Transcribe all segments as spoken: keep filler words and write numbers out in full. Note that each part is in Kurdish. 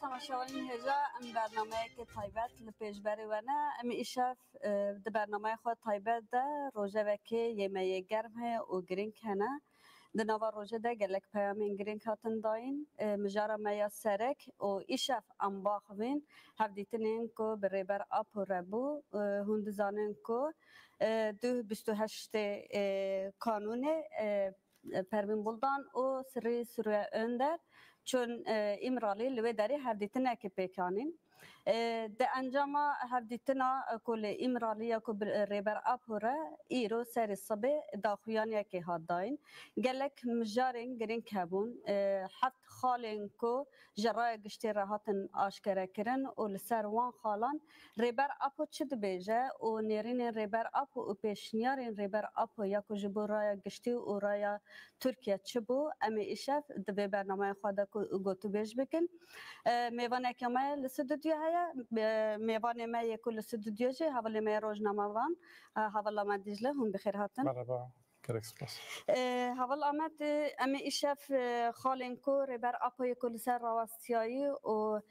Temaşevanên hêja, em bernameyeke taybet li pêşberî we ne. Em îşev, e, di bernameya xwe taybet de rojevekê yê me yê germ heye û girîng hene. Di nava rojê de gelek peyamên girîng hatin dayîn. E, mijara me ya serek û îşev em baxivîn hevdîtinên ku bi Rêber Apo re bû. E, hûn dizanin ku, e, du bîst û heştê, e, Kanûnê, e, Pervîn Buldan û Sirrî Süreyya Önder çûn, e, Îmralî, li wê derê hevdîtinekê pêk anîn. E, di encama hevdîtina, e, ku li Îmralî ya ku bi, e, Rêber Apo re îro serê sibê daxuyaniyekê hat dayîn. Gelek mijarên girîng hebûn. E, heft xalên ku ji raya giştî re hatin aşkere kirin û li ser wan xalan Rêber Apo çi dibêje û nêrînên Rêber Apo û pêşniyarên Rêber Apo ya ku ji bo raya giştî û raya Tirkiye çi bû, em ê îşev di vê bernameya xwe de ku-, gotûbêj bikin. E, mêvaneke me li stûdyo heye. E, mêvanê me yê ku li stûdyo jî hevalê me ye rojnamevan, e, hevala me Dîcle, hûn bi xêr hatin. Merhaba, gelek spas. E, heval Amed, e, em ê îşev, e, xalên ku Rêber Apo yê ku li ser rawestiyayî û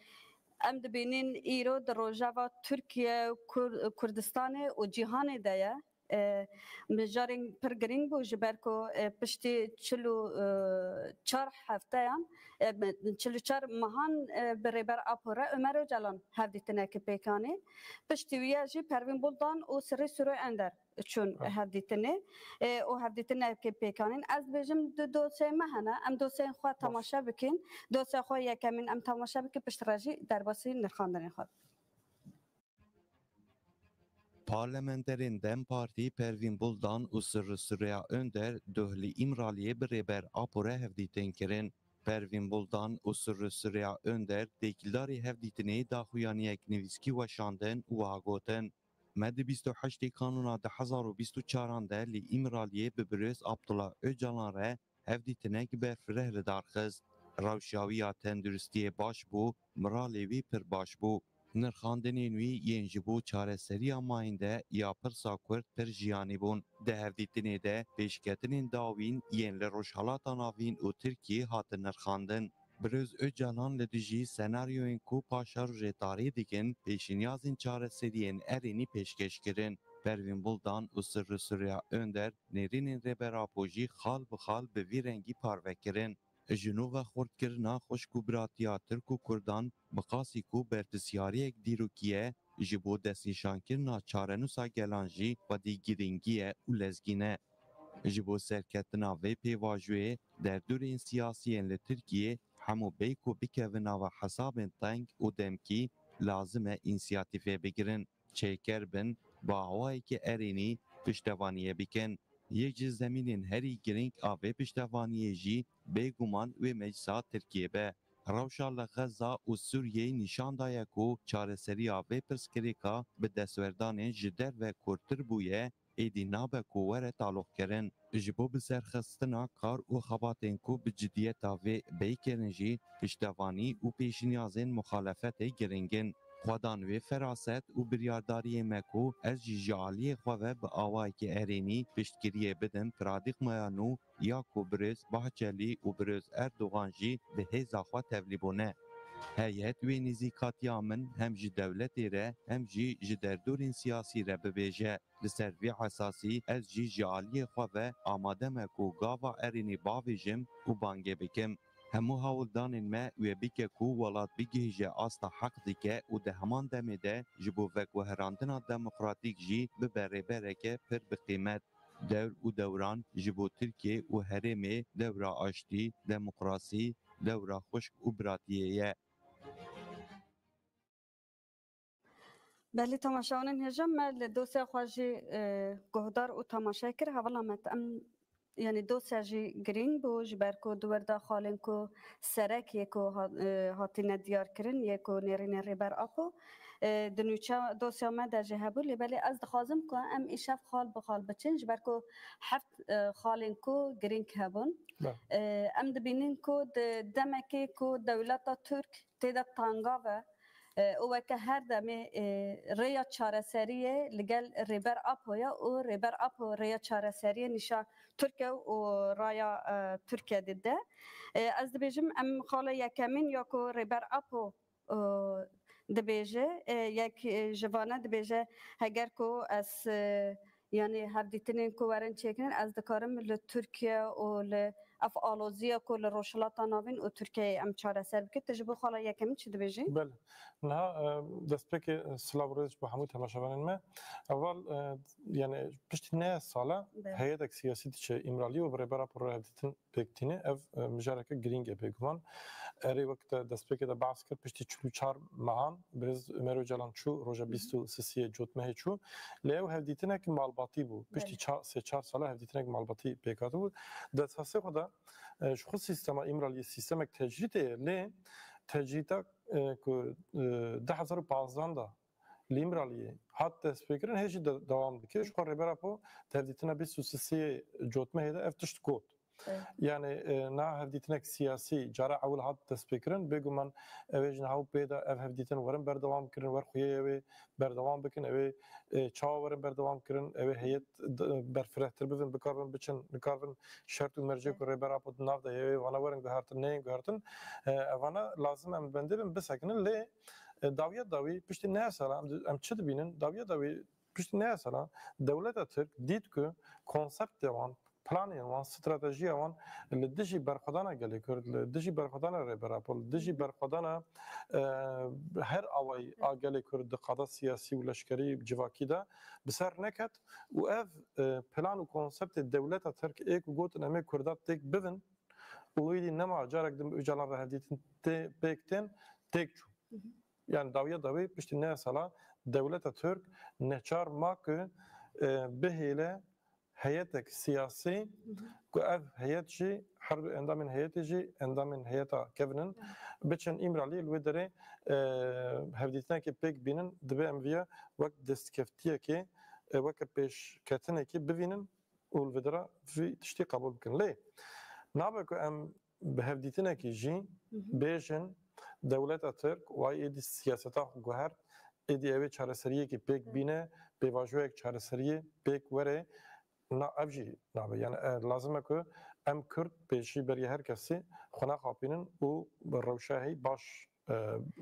em dibînin îro di rojeva Tirkiye, Kur-, Kurdistanê û cîhanê de ye. E, mijarên pir girîng bû, ji ber ku, e, piştî çil û, e, çar hefteyan, e, çil û çar mehan, e, bi Rêber Apo re Ömer Öcalan hevdîtinekê pêk anî. Piştî wî ye jî Pervîn Buldan û Sirrî Süreyya Önder çûn hevdîtinê, e, û hevdîtinekê pêk anîn. Ez dibêjim du dosyayê me hene, em dosyayên xwe temaşe bikin. Dosya xwe yekemîn em temaşe bikin, piştre jî derbasî nirxandinên xwe. Parlamenterên DEM Partî Pervîn Buldan û Sirrî Süreyya Önder duh li Îmraliyê bi Rêber Apo re hevdîtin kirin. Pervîn Buldan û Sirrî Süreyya Önder têkildarî hevdîtinê daxuyaniyek nivîskî weşandin û wiha gotin, Me di bîst û heştê Kanûna du hezar û bîst û çaran de li Îmraliyê bi Birêz Abdullah Öcalan re hevdîtinek berfireh li dar xist. Rewşa wî ya tenduristiyê baş bû, miralê wî pir baş bû. Nirxandinên wî yên ji bo çareseriya mayînde ya pirsa Kurd pir jiyanî bûn. Di hevdîtinê de pêşketinên dawîn yên li Rojhelata Navîn û Tirkiyê hatin nirxandin. Birêz Ocalan li dijî senaryoyên ku paşerojê tarî dikin, pêşinyazên çareseriyên erênî pêşkêş kirin. Pervîn Buldan û Sirrî Süreyya Önder nêrînên Rêber Apo jî xal bi xal bi vî rengî parve kirin. Ji nû ve xurtkirina xwişk û biratiya Tirk û Kurdan bi qasî ku berpirsyariyek dîrokî ye, ji bo destnîşankirina çarenûsa gelan jî xwedî girîngî ye û lezgîn e. Ji bo serketina vê pêvajoyê, derdorên siyasî yên li Tirkiyê hemû bêyko bikevin nava hesabên teng û demkî, lazim e însiyatîfê bigirin, çêker bin, bi awayekî erênî piştevaniyê bikin. Yek ji zemînên herî girîng a vê piştevaniyê jî bêguman wê meclisa Tirkiyê be. Rewşa li Xeza û Sûriyeyê nîşan daye ku çareseriya vê pirsgirêka bi destwerdanên ji derve kûrtir bûye, êdî nabe ku were taloqkirin. Ji bo biserxistina kar û xebatên ku bi cidiyeta vê bêyî kirin jî piştevanî û pêşinyazên muxalefetê giring in. Xwedan wê feraset û biryardariyê me ku ez jî ji aliyê xwe ve bi awayekî erênî piştgiriyê bidim paradîgmaya nû ya ku birêz Bahçelî û birêz Erdogan jî bi hêza xwe tevlî bûne. Heyet wê nêzîkatiya min hem ji dewletê re hem jî ji derdorên siyasî re bibêje. Li ser vê esasî ez jî ji aliyê xwe ve amade me ku gava erênî bavêjim û bangê bikim. Hemû hewldanên me wê bike ku welat bigihîje asta heq dike û di heman demê de ji bo veguherandina demokratîk jî bibe rêbereke pir bi qîmet. Dewr û dewran ji bo Tirkiye û herêmê dewra aştî, demokrasî, dewra xwişk û biratiyê ye. Belê, temaşevanên hêja, me li dosya xwe jî, e, guhdar û temaşe kir. Hevala me, em, yanî dosya jî girîng bû, ji ber ku di wir de xalên ku serek yê ku ha-, e, hatine diyar kirin, yê ku nêrînê Rêber Apo, e, di nûçe dosya me de jî hebû. Lê belê ez dixwazim ku em îşev xal bi xal biçin, ji ber ku heft, e, xalên ku girîng hebûn. Be. E, em dibînin ku di demekê ku dewleta Tirk tê de tanga ve, e, û weke her demê, e, rêya çareseriyê li gel Rêber Apo ye û Rêber Apo rêya çareseriyê nîşa Tirkiye û raya, e, Tirkiye dide. E, ez dibêjim em xala yekemîn ya ku Rêber Apo e, dibêje. E, yek, e, ji vane dibêje, heger ku ez, e, yanî hevdîtinên ku werin çêkirin, ez dikarim li Tirkiye û li ev aloziya ku li Rojhilata Navîn û Tirkiyeyê em çareser bikin. Tu ji bo xala yekemîn çi dibêjî? Belê. Niha, e, destpêkê, e, silav û rêz ji bo hemû temaşevanên me. Eval, e, yani piştî neh sala Belê. heyetek siyasî diçe Îmraliyê û bi Rêber Apo re hevdîtin pêk tîne. Ev, e, mijareke girîng e bêguman. Erê, wek te destpêkê de behs kir, piştî çil û çar mehan birêz Ömer Ocalan çû, roja Hı hı. bîst û sisiyê Cotmehê çû. Lê ew hevdîtinek malbatî bû. Piştî Belê. ça-, sê çar sala hevdîtinek malbatî pêk hatibû. Destxastê xwe de, e, ji xwe sîstema Îmraliyê sîstemek tecrîdê ye. Lê tecrîda, e, ku, e, du hezar û panzdan de li Îmraliyê hat destpêkirin, hê jî de-, dewam dike. Ji xwe Rêber Apo di hevdîtina bîst û sisiyê Cotmehê de ev tişt got. Evet. Yani, e, niha hevdîtinek siyasî cara ewil hat destpêkirin. Bêguman ew ê ji niha û pê de ev hevdîtin werin berdewam kirin, wer xuyê ew ê berdewam bikin, ew ê, e, çawa werin berdewam kirin, ew ê heyet d-, berfirehtir bibin, bikaribin biçin, nikaribin şert û mercê ku Rêber Apo di nav de ye, ew ê vana werin guhertin, neyên guhertin. E, evana lazim em bendê bin, bisekinin. Lê, e, dawiya dawî, piştî neh sala em, em çi dibînin? Dawiya dawî, piştî neh sala dewleta Tirk dît ku konseptê wan, planên wan, stratejiya wan li dijî berxwedana gelê Kurd, li dijî berxwedana Rêber Apo, li dijî berxwedana, e, her awayî a gelê Kurd di qada siyasî û leşkerî civakî de bi ser neket û ev, e, plan û konseptê dewleta Tirk ê ku gotin em ê Kurda têk bibin û êdî nema carek din bi Ocalan re hevdîtin tê, pêk tên, têk çû. Hı hı. Yani dawiya dawî piştî neh sala dewleta Tirk neçar ma ku, e, bihêle heyetek siyasî Hı hı. ku ev heyet jî her du endamên heyetê jî endamên heyeta kevin in, Hı. biçin Îmraliyê, li wê derê, e, hevdîtinekê pêk bînin, dibe em viya wek destkeftiyekê, e, weke pêşketinekê bivînin û li vê dera vî tiştî qebûl bikin. Lê nabe ku em bi hevdîtinekî jî Hı hı. bêjin, dewleta Tirk, way êdî siyaseta xwe guhert, êdî ew ê çareseriyekî pêk Hı. bîne, pêvajoyek çareseriyê pêk were, na, ev jî nabe. Yani, e, lazim e ku em Kurd pêşî berî her kesî xwe nexapînin û bi rewşehî baş, e,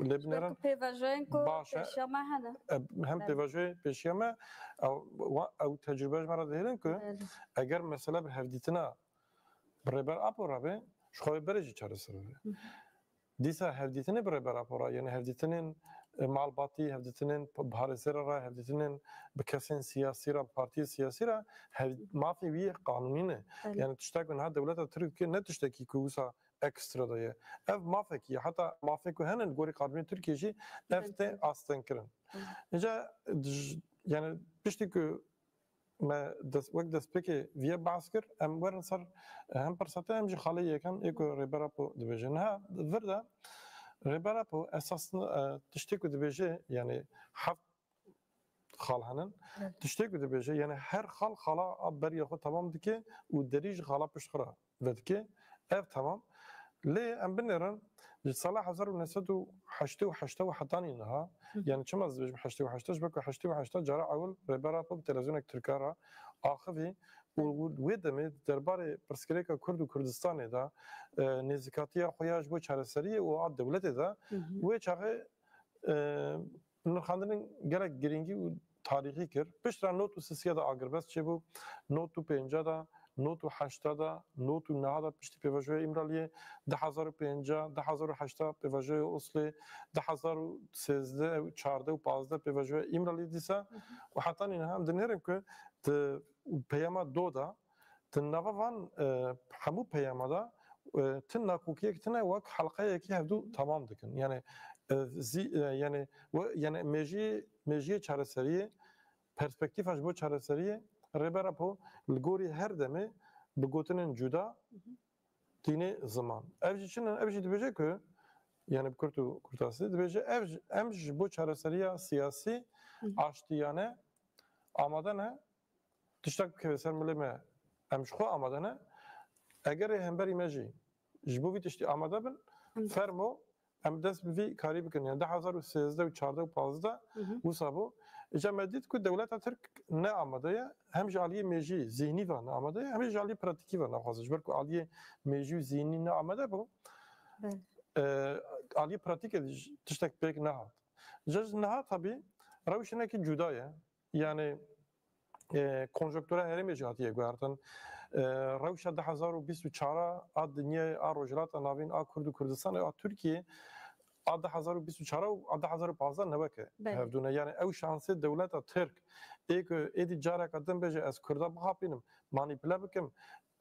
lê binêrin. Belkî pêvajoyên ku Baş e. pêşiya me hene. E, hem Belê. pêvajoyê pêşiya me, ew, wa-, ew tecrûbe ji me re dihêlin ku Belê. eger mesele bi hevdîtina bi Rêber Apo re be, ji xwe berê jî çareser bibe. Hı. Dîsa hevdîtinê bi Rêber Apo re, yani hevdîtinên, e, malbatî, hevdîtinên p-, parêzêra re, hevdîtinên bi kesên siyasî re, bi partiyê siyasî re, hev-, mafê wî qanûnî ne. Belê. Yani tiştek niha dewleta Tirkiyê ne tiştekî ku wisa ekstra de ye. Ev mafekî ye. Heta mafê ku hene li gorî qanûnê Tirkiyê jî ev Belê. tê astengkirin. Hı. Înca dij-, yani piştî ku me dest, wek destpêkê viye behs kir, em werin ser, hem pirsa te hem jî xalê yekem ê ku Rêber Apo dibêje. Niha vir de Rêber Apo esas, e, tiştê ku dibêje, yani heft xal henin. Evet. Tiştê ku dibêje, yani her xal xala a beriya xwe temam dike û derî ji xala pişt xwe re vedike. Ev temam. Lê em binêrin, ji sala hezar û neh sed û heştê û heşt û heşt û hetanî niha, Hı. yani çima ez dibêjim heştê û heşt, ji ber ku heştê û heşt cara ewil Rêber Apo bi televîzyoneke Tirka re axivî û wê demê derbarê pirsgirêka Kurd û Kurdistanê de, e, nêzîkatiya xwe ya ji bo çareseriyê û a dewletê de, Hı hı. wê çaxê, e, nirxandinên gelek girîngî û tarîxî kir. Piştre nod û sisiya de agirbest çêbû, nod û pênca de, nod û heşta de, nod û neha de piştî pêvajoya Îmraliyê, du hezar û pênca, du hezar û heşta pêvajoya Oslê, du hezar û sêzdeh û çardeh û pazdeh pêvajoya Îmraliyê dîsa Hı hı. û hetanî niha em dinêrin ku di peyama do de, di nava van, e, hemû peyama de, e, ti nakokiyek tune wek helqeyekî hevdû temam dikin. Yani, e, zî-, e, yani, we-, yani mêjiyê, mêjiyê çareseriyê, perspektîfa ji bo çareseriyê, Rêber Apo li gorî her demê bi gotinên cuda Hı hı. tîne ziman. Ev jî çi ne? Ev jî dibêje ku, yani bi kurt û kurtasî dibêje, ev ji, em ji bo çareseriya siyasî, Hı hı. aştiyane amade ne, tiştek bikeve ser milê me, em ji xwe amade ne. Eger ê hemberî me jî ji bo vî tiştî amade bin, Hı. fermo, em dest bi vî karî bikin. Yani du hezar û sêzdeh û çardeh û pazdeh Hı hı. wisa bû. Îca me dît ku dewleta Tirk ne amade ye, hem ji aliyê mêjî, zîhnî ve ne amade ye, hem jî ji aliyê pratîkî ve naxwaze. Ji ber ku aliyê mêjî û zîhnî ne amade bû, Belê. e, aliyê pratîkê de jî tiştek pêk nehat. Ji niha tabî rewş hinekî cuda ye. Yani, e, konjonktura herêmê jî hatiye guhertin. E, rewşa du hezar û bîst û çar a dinyayê, a Rojhilata Navîn, a Kurd û Kurdistanê, a Tirkiyê, a du hezar û bîst û çar û a du hezar û pazdeh ne weke Belê. hevdû ne. Yani ew şansê dewleta Tirk ê ku êdî careka din bêje ez Kurda bixapînim, manîpule bikim,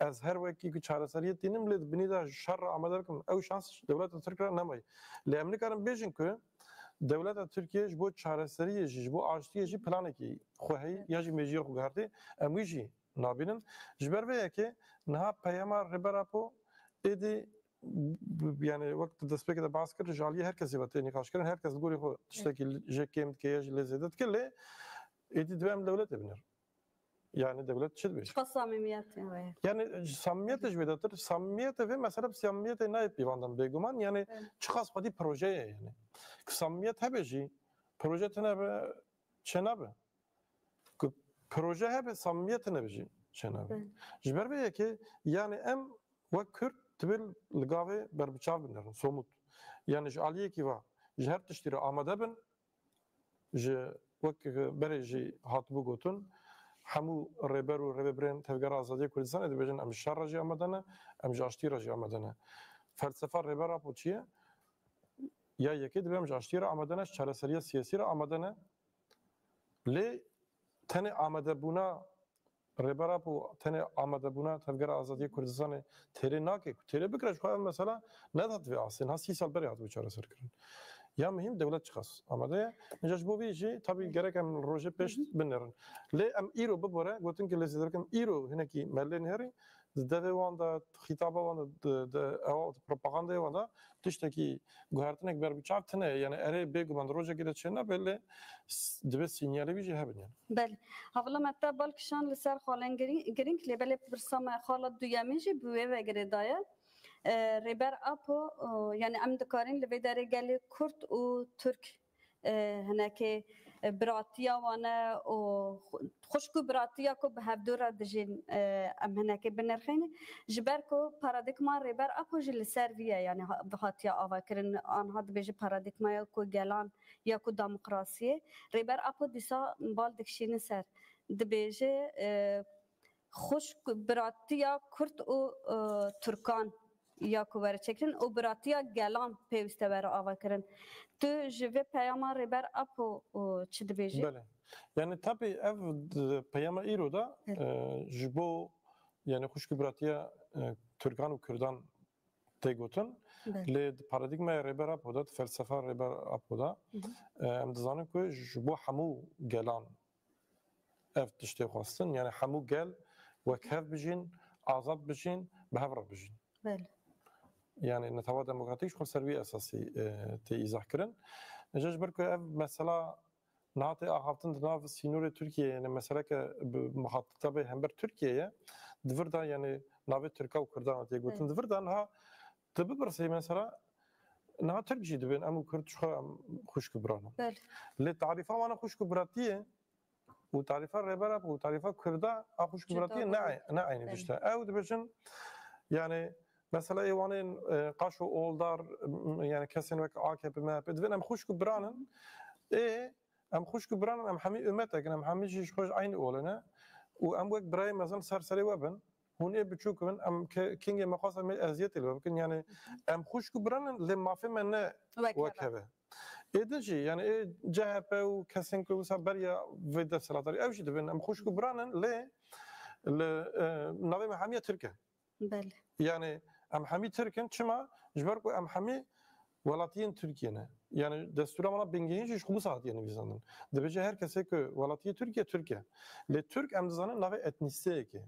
ez her wekî ku çareseriyê tînim lê di binî de şer re amade bikim, ew şans dewleta Tirk re nemaye. Lê em nikarin bêjin ku dewleta Tirkiye ji bo çareseriyê jî, ji bo aştiyê jî planekî xwe heyî ya jî mêjiyê xwe guhertî, em wî jî nabînin. Ji ber vê yekê niha peyama Rêber Apo êdî b-, b-, yani wek tu destpêkê de behs kir, ji aliyê her kesê ve tê nîqaşkirin, her kes li gorî xwe tiştekî li-, jê kêm dike ya jî lê zêde dike, lê êdî divê em dewletê binêrin. Yani dewlet çi dibêje? Çiqas samimiyet ya. Yani samimiyet ji wê de tir, samimiyetê vê mesele bi samimiyetê nayê pîvandan bêguman, yani Evet. çiqas xwedî proje ye yani. Ki samimiyet hebe jî, proje tune be, çênabe. Ku proje hebe, samimiyet hebe jî çênabe. Belê. Ji ber vê yekê, yani em wek Kurd divê li gavê berbiçav binerin, somut. Yani ji aliyekî va, ji her tiştî re amade bin, ji wek berê jî hatibû gotin, hemû rêber û rêvebirên Tevgera Azadiya Kurdistanê dibêjin, em ji şer re jî amade ne, em ji aştî re jî amade ne. Felsefa Rêber Apo çi ye? Ya yekê dibe em ji aştî re amade ne, ji çareseriya siyasî re amade ne. Lê tenê amadebûna Rêber Apo, tenê amadebûna Tevgera Azadiya Kurdistanê têrê nake. Ku têrê bikire, ji xwe ev mesela nedat vê asê. Niha sî sal berê hatibû çareserkirin. Ya muhîm dewlet çiqas amade ye. Înca ji bo vî jî tabî gerek em rojê pêş Hı hı. binêrin. Lê em îro bibore, gotin ki lê zêde bikim, îro hinekî me lê nihêrî, di devê wan de, xîtaba wan de, di, di, ewa, di propagandaya wan de tiştekî guhertinek berbiçav tune ye. Yani erê bêguman di rojekê de çênabe, lê s-, divê sînyalê wî jî hebin yani. Belê. Havila me te bal kişand li ser xalên girî-, girîng, lê belê pirsa me xala duyemîn jî bi wê ve girêdaye. E, Rêber Apo, e, yani em dikarin li vê derê gelê Kurd û Tirk e, hinekê, e, biratiya wan e û xu-, xwişk û biratiya ku bi hevdû re dijîn, e, em hinekê binirxînin. Ji ber ku paradîgma Rêber Apo jî li ser vî ye, yani ha-, hatiye avakirin, anha dibêje paradîgmaya ku gelan ya ku demokrasiyê. Rêber Apo dîsa bal dikişîne ser. Dibêje, e, xwişk biratiya Kurd û, e, Tirkan ya ku were çêkirin û biratiya gelan pêwîste were avakirin. Tu ji vê peyama Rêber Apo, e, çi dibêjî? Belê. Yani tabî ev d-, peyama îro de, Belê. e, ji bo, yani xwişk û biratiya, e, Tirkan û Kurdan tê gotin. Belê. Lê di paradîgmaya Rêber Apo de, di felsefa Rêber Apo de, Hı hı. e, em dizanin ku ji bo hemû gelan ev tiştê xwestin, yani hemû gel wekhev bijîn, azad bijîn, bi hev re bijîn. Belê. Yani netewa demokratîk ji xwe ser wî esasî, e, tê îzah kirin. Ji, ji ber ku ev mesela niha tê axaftin di nav sînorê Tirkiyeyê, yani meseleke bi muhatebê hember Tirkiye ye, di vir de yani navê Tirka û Kurdan tê gotin. Evet. Di vir de niha tu bipirsî mesela, niha Tirk jî dibên em û Kurd ji xwe em xwişk û biran in. Belê. Lê tarîfa wan a xwişk û biratiyê û tarîfa Rêber Apo û tarîfa Kurda a xwişk û Cuda biratiyê ne, bû. ne eynî Belê. tişt e. Ew dibêjin, yani mesela ê wanên, e, qaşo oldar, m-, yani kesên wek A K P, M H P, dibên em xwişk û biran in. Ê, em xwişk û biran in, em hemî umetek in, em hemî jî ji xwe ji eynî olê ne. Û em wek birayê mezin ser serê we bin. Hûn ê biçûk bin, em ke-, kengê me xwest em ê eziyetê li we bikin. Yani em xwişk û biran in, lê mafê me ne Wek wek heve. heve. Ê din jî, yani ê C H P û kesên ku wisa beriya vê desthilatdarî, ew jî dibin, em xwişk û biran in, lê li, e, navê me hemiya Tirk e. Belê. Yani em hemî Tirk in, çima? Ji ber ku em hemî welatiyên Tirkiye ne. Yani destûra wana bingehîn jî ji xwe wisa hatiye nivîsandin. Dibêje her kesê ku welatiyê Tirkiye, Tirk e. Lê Tirk em dizanin navê etnîsteyekê,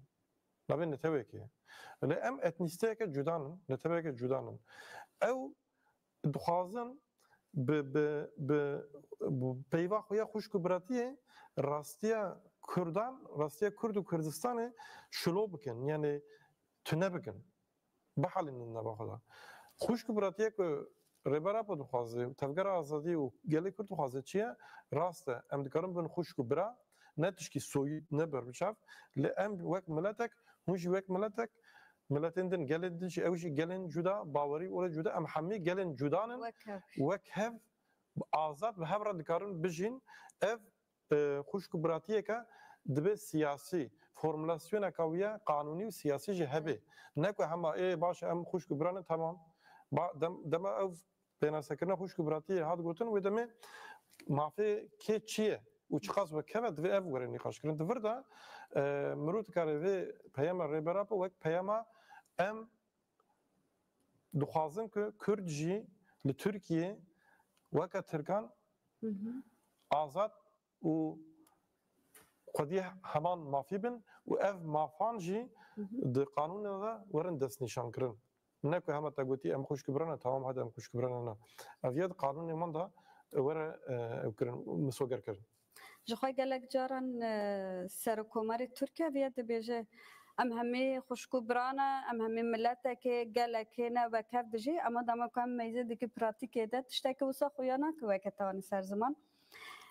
navê netewekê. Lê em etnîsteyeke cudan in, neteweke cudan in. Ew dixwazin bi, bi, bi, bi peyva xwe ya xwişk û biratiyê rastiya Kurdan, rastiya Kurd û Kurdistanê şilo bikin, yani tune bikin. Bihelînin nava xwe de. Xwişk û biratiye ku Rêber Apo dixwaze, Tevgera Azadî û gelê Kurd dixwaze çi ye? Rast e, em dikarin bin xwişk û bira, ne tişkî soyît, ne berbiçav, lê em wek miletek, hûn jî wek miletek miletên din, gelên din jî, ew jî gelên cuda, bawerî û cuda, em hemî gelên cuda ne. Wek hev. Wek hev, azad bi hev re dikarin bijîn. Ev, e, xwişk û biratiyeke dibe siyasî, formulasyoneka wî ye, qanûnî û siyasî jî hebe. Ne ku hema, ê, baş e, em xwişk û bira ne, temam. Ba-, dem-, dema ev pênasekirina xwişk û biratiyê hat gotin, wê demê mafê kê çi ye û çiqas wekhev e, divê ev were nîqaşkirin. Di vir de, e, mirov dikare vê peyama Rêber Apo wek peyama em dixwazin ku Kurd jî li Tirkiyê weke Tirkan Hı hı. azad û xwediyê heman mafî bin û ev mafan jî Hı hı. di qanûnê de werin destnîşankirin. Ne ku hema te gotî em xwişk û bira ne, tamam, hadi em xwişk û bira ne, ne. Ev ya di qanûnê wan de were, e, ew kirin, misoger kirin. Ji xwe gelek caran, e, Serokkomarê Tirkiye viye dibêje, em hemî xwişk û bira ne, em hemî miletekê, gelekê ne, wekhev dijî, ema dema ku em meyzê dikî pratîkê de tiştekî wisa xuya nake weke tewanî ser ziman.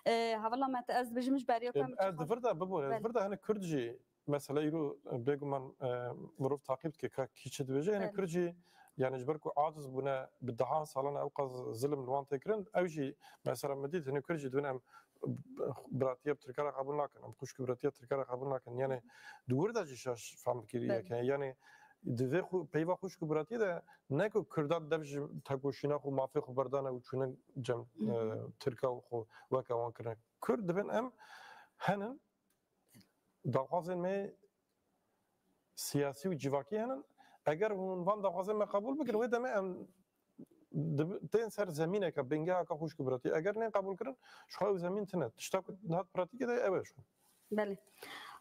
E, hevala me te ez dibêjim ji beriya ku em ji Ez xwe di vir de bibore, ez Belê. vir de hene Kurd jî, mesela îro, e, bêguman, e, mirov taqîb dike ka kî çi dibêje, hene Belê. Kurd jî, yani ji ber ku aciz bûne, bi dehan salan ew qas zilim li wan tê kirin, ew jî mesela min dît, hene Kurd jî dibin em biratiya bi Tirka re qebûl nakin, em xwişk û biratiya Tirka re qebûl nakin. Yani di wir de jî şaş fam dikir Belê. yek, yani di vê xwe, peyva xwişk û biratiyê de ne ku Kurdan dev ji tekoşîna xwe, mafê xwe berdane û çûne cem, Hı hı. e, Tirka û xwe weke wan kirine. Kurd dibin em henin, daxwazên me siyasî û civakî henin. Eger hûn van daxwazên me qebûl bikin, wê demê em dib-, tên ser zemîneke, bingeheke xwişk û biratî. Eger nên qebûl kirin, ji xwe ew zemîn tine. Tişta ku dihat pratîkê de ew e ji xwe. Belê.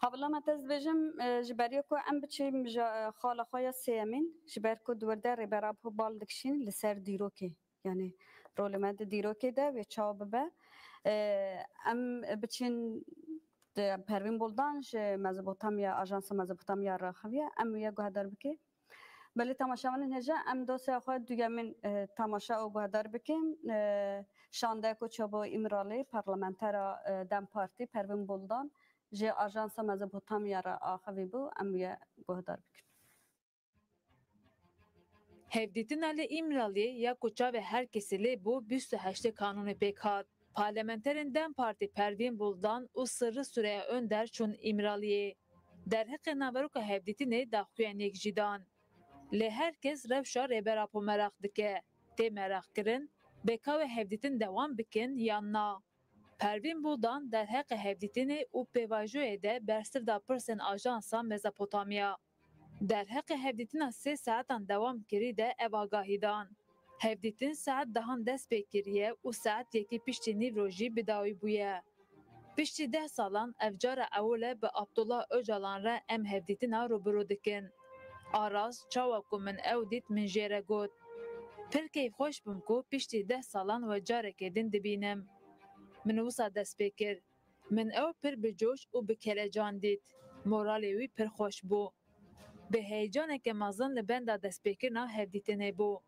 Havila me te ez dibêjim, e, ji beriya ku em biçîm ji, e, xala xwe ya sêyemîn, ji ber ku di wir de Rêber Apo bal dikişîn li ser dîrokê. Yani rolê me di dîrokê de wê çawa bibe. E, em biçîn di Pervîn Buldan ji Mezopotamya, Ajansa Mezopotamya raxiviye, em wê guhedar bike. Belê temaşevanên hêja, em dosya xwe duyemîn, e, temaşe û guhedar bikin. E, şandeyek û çar bo Îmralî, parlamentera, e, DEM Partî Pervîn Buldan ji Ajansa Mezopotamya re axivî bû, em wê guhedar bikin. Hevdîtina li Îmraliyê ya ku çavê her kesî lê bû, bîst û heştê Kanûnê pêk hat. Parlamenterên DEM Partî Pervîn Buldan û Sirri Süreyya Önder çûn Îmraliyê. Derheqê naveroka hevdîtinê daxuyaniyek jî dan. Lê her kes rewşa Rêber Apo meraq dike. Tê meraqkirin, bê ka wê hevdîtin dewam bikin yan na. Pervîn Buldan derheqê hevdîtinê û pêvajoyê de bersiv da pirsên Ajansa Mezopotamya. Derheqê hevdîtina sê saetan dewam kirî de ev agahî dan. Hevdîtin saet dehan dest pê kiriye û saet yekê piştî nîvro jî bi dawî bûye. Piştî deh salan ev cara ewil e bi Abdullah Ocalan re em hevdîtina rûbirû dikin. Aras, çawa ku min ew dît, min jê re got, pir keyfxweş bûm ku piştî deh salan we carekê din dibînim. Min wisa dest pê kir. Min ew pir bi coş û bi kelecan dît. Moralê wî pir xweş bû. Bi heyecaneke mezin li benda destpêkirina hevdîtinê bû.